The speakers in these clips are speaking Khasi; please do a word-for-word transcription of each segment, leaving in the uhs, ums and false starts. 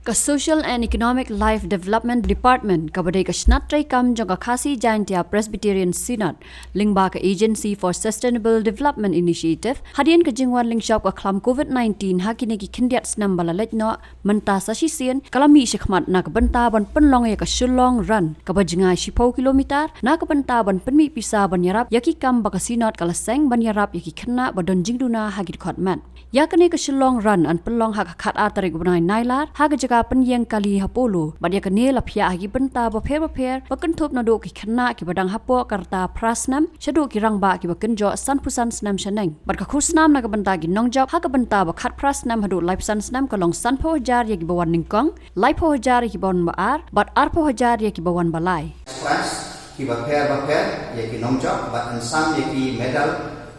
Ka Social and Economic Life Development Department, kaba dei ka shnat treikam jong ka Khasi Jaintia Presbyterian Synod, lyngba ka Agency for Sustainable Development Initiative, hadien ka jingwan lyngshop ka khlam covid nineteen ha kine ki khyndiat snem ba la leit noh, mynta sa shisien ka la mih shakhmat na ka bynta ban pynlong ïa ka Shillong Run, kaba jngai shiphew kilometer, na ka bynta ban pynmih pisa ban ïarap ïa ki kam ba ka Synod ka la seng ban ïarap ïa ki khynnah ba don jingduna ha ki dkhot met. Ïa kane ka Shillong Run yn pynlong ha ka khatar tarik u bnai Nailar ha ka jaka pynïeng kali ha Polo, bad ïa kane la phiah ha ki bynta bapher bapher ba kynthup naduh ki khynnah kiba dang hapoh ka rta phra snem shaduh ki rangbah kiba kynjoh sanphew san snem shaneng. Bad ka khusnam na ka bynta ki nongjop ha ka bynta ba khatphra snem haduh laiphew san snem ka long sanphew hajar ïa kiba wan nyngkong, laiphew hajar ïa kiba wan ba ar, bad arphew hajar ïa kiba wan ba lai. Prize kiba pher bapher ïa ki nongjop bad yn sam ïa ki medal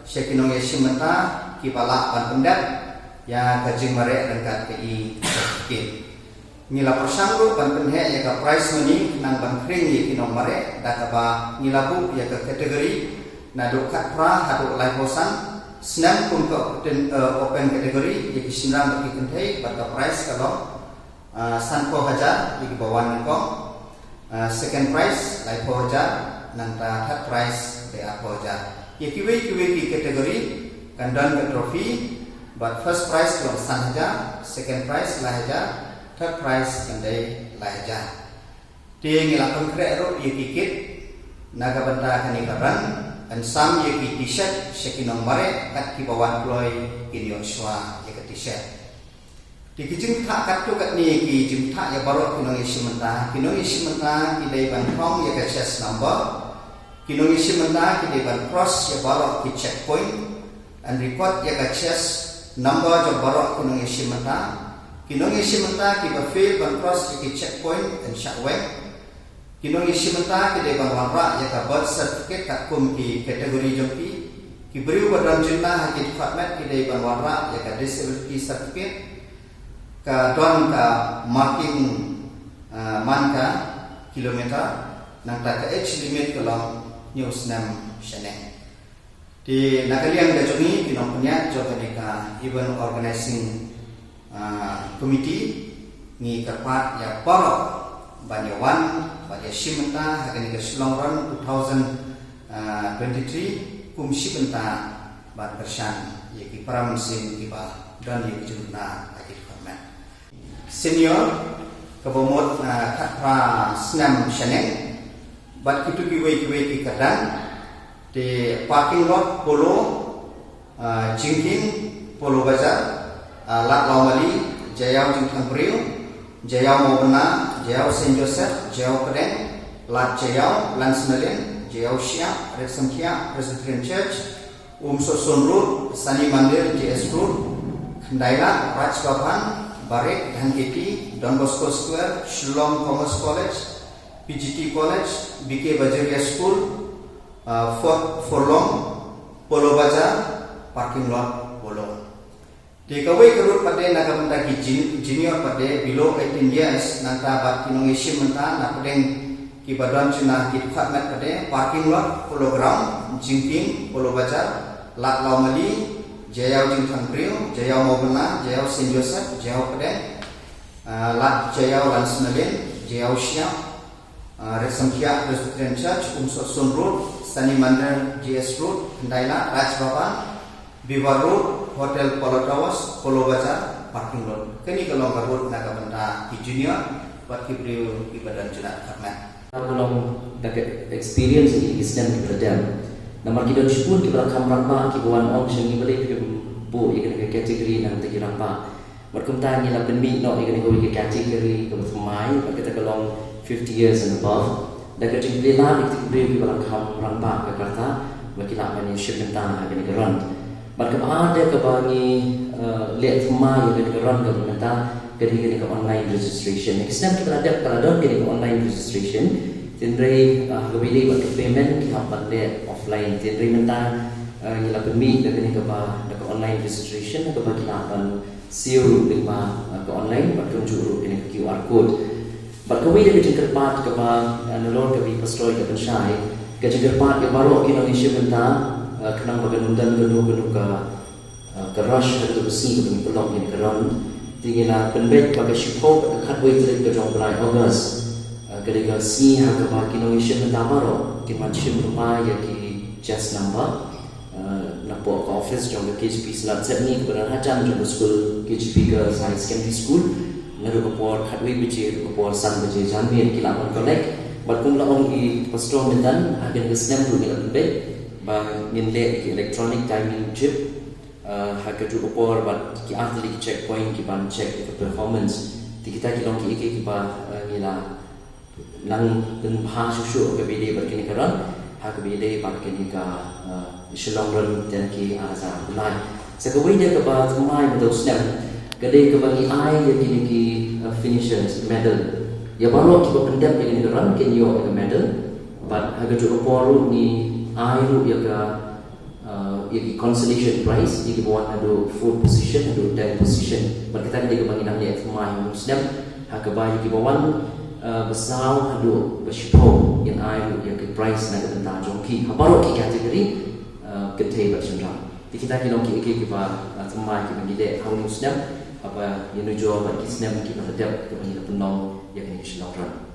sha ki nongïashim bynta kiba lah ban pyndep ïa ka jingmareh ryngkat ka e-certificate. Ngi la pyrshang ruh ban pynheh ïa ka prize money khnang ban khring ïa ki nongmareh da kaba ngi la buh ïa ka category naduh khatphra haduh laiphew san snem kum ka open, eh, open category ïa ki shynrang bad ki kynthei, bad ka prize ka long, ah, sanphew hajar ïa kiba wan nyngkong, ah, second prize laiphew hajar, nangta third prize dei arphew hajar. Ïa kiwei kiwei ki category kan don ka trophy, bad first prize ka long san hajar, second prize lai hajar, third prize kan dei lai hajar. Te ngi la pynkhreh ruh ïa ki kit na ka bynta kane ka run, yn sam ïa ki T-shirt sha ki nongmareh kat kiba wan kloi kin ïoh shuwa ïa ka T-shirt. Te ki jingthoh katto katne ki jingthoh ïa baroh ki nongïashim bynta, ki nongïashim bynta ki dei ban phong ïa ka chest number, ki nongïashim bynta ki dei ban cross ïa baroh ki checkpoint, yn record ïa ka chest number jong baroh ki nongïashim bynta, ki nongïashim bynta kiba fail ban cross ïa ki checkpoint yn shah weng. Ki nongïashim bynta ki dei ban wanrah ïa ka birth certificate katkum ki category jong ki. Ki briew ba don jingduna ha ki dkhot met ki dei ban wanrah ïa ka disability certificate. Ka don ka marking, ah, man ka kilometer, nangta ka age limit ka long hynñiew snem shaneng. Te na ka liang ka jong ngi ki nongpynïaid jong kane ka event organizing, ah, committee, ngi kyrpad ïa baroh ban ïa wan, ban ïa shim bynta ha kane ka Shillong Run two thousand twenty-three, kum shi bynta ban kyrshan ïa ki para mynsiem kiba don ïa ki jingduna ha ki dkhot met. Senior, kaba mut, ah, khatphra snem shaneng, bad kitu kiwei kiwei ki kyrdan, te parking lot Polo, ah, jingkieng Polo Bazar, ah, Lad Lawmali, Jaïaw Jingthangbri, Jaïaw Mawbynna, Jaïaw Saint Joseph, Jaïaw Pdeng, Lad Jaïaw, Lansonalane, Jaïaw Shiap, Rep Sumkiap Presbyterian Church, Umsohsun Road, Sani Mandir, G S Road, Khyndai Lad, Raj Bhavan, Barit, Dhankheti, Don Bosco Square, Shillong Commerce College, P G T College, B K Bajaria School, uh, Fort Furlong, Polo Bazar, parking lot Polo. Te kawei ka road pat de na ka bynta ki jun-, junior pat de below eighteen years, nangta bad ki nongïashim bynta na pdeng kiba don jingduna ha ki dkhot met pat de, parking lot Polo Ground, jingkieng Polo Bazar, Lad Lawmali, Jaïaw Jingthangbri, Jaïaw Mawbynna, Jaïaw Saint Joseph, Jaïaw Pdeng, ah, Lad Jaïaw Lansonalane, Jaïaw Shiap, ah, Rep Sumkiap Presbyterian Church, Umsohsun Road, Sani Mandir, G S Road, Khyndai Lad, Raj Bhavan, Viva Road, Hotel Polo Towers, Polo Bazar, parking lot. Kane ka long ka road na ka bynta ki junior bad ki briew kiba don jingduna ha ki dkhot met. Ka long da ka experience ïa ki snem kiba la dep. Namar ki don shibun kiba la kham rangbah kiba wan ong sha ngi, balei phim buh ïa kane ka category na ka bynta ki rangbah. Bad kumta ngi la pynmih noh ïa kane kawei ka category kaba thymmai, bad kata ka long fifty years and above. Da ka jingplie lad ïa kita ki briew kiba la kham rangbah ka rta, ba ki lah ban ïashim bynta ha kane ka run. Bad kaba ar de kaba ngi, eh, leh thymmai ïa kane ka run kaba mynta, ka dei kane ka online registration. Ïa ki snem kiba la dep ka la don kane ka online registration. Hynrei, eh, kaba ïadei bad ka payment ki hap ban leh offline. Hynrei mynta, eh, ngi la pynmih da kane kaba, da ka online registration, kaba ki lah ban siew ruh lyngba, eh, ka online, bad kumjuh ruh kane ka Q R code. Bad kawei de ka jingkyrpad kaba, eh, nalor kaba i pastor i la pynshai, ka jingkyrpad ïa baroh ki nongïashim bynta, eh, khnang ba kan ym don kano kano ka, eh, ka rush ha kato ka sngi kaba ngi pynlong ïa kane ka run. Te ngi la pynbeit ba ka shiphew bad ka khatwei tarik ka jong u bnai August, ah, ka dei ka sngi ha kaba ki nongïashim bynta baroh kin wan shim lypa ïa ki chest number, ah, napoh ka office jong ka K J P Slat Sepngi kaba don hajan jong ka skul K J P Girls High Secondary School. Naduh ka por khatwei baje haduh ka por san baje janmiet ki lah ban collect. Bad kum la ong i Pastor mynta, ha kane ka snem ruh ngi la pynbeit ba ngin leh ïa ki electronic timing chip, ah, ha kajuh ka por bad ki artylli ki checkpoint ki ban check ïa ka performance. Te kita ki long kiei kiei kiba, ah, ngi la nang pynbha shuh shuh ha kaba ïadei bad kane ka run, ha kaba ïadei bad kane ka, ah, Shillong Run ten K ar hajar arphew lai. Sa kawei de kaba thymmai mynta u snem ka dei kaba ngi ai ïa kine ki, ah, finishers medal. Ïa baroh kiba pyndep ïa kane ka run kin ïoh ïa ka medal. Bad ha kajuh ka por ruh ngi ai ruh ïa ka, ah, ïa ki consolation prize, ïa kiba wan haduh fourth position haduh tenth position. Bad kata ka dei kaba ngi nang leh thymmai ha u snem, ha kaba ïa kiba wan, ah, ba saw haduh ba shiphew ngin ai ruh ïa ki prize na ka bynta jong ki ha baroh ki category, ah, kynthei bad shynrang. Te kita ki long kiei kiei kiba, ah, thymmai kiba ngi leh ha u snem, haba ïanujor bad ki snem kiba la dep kiba ngi la pynlong ïa kane ka Shillong Run.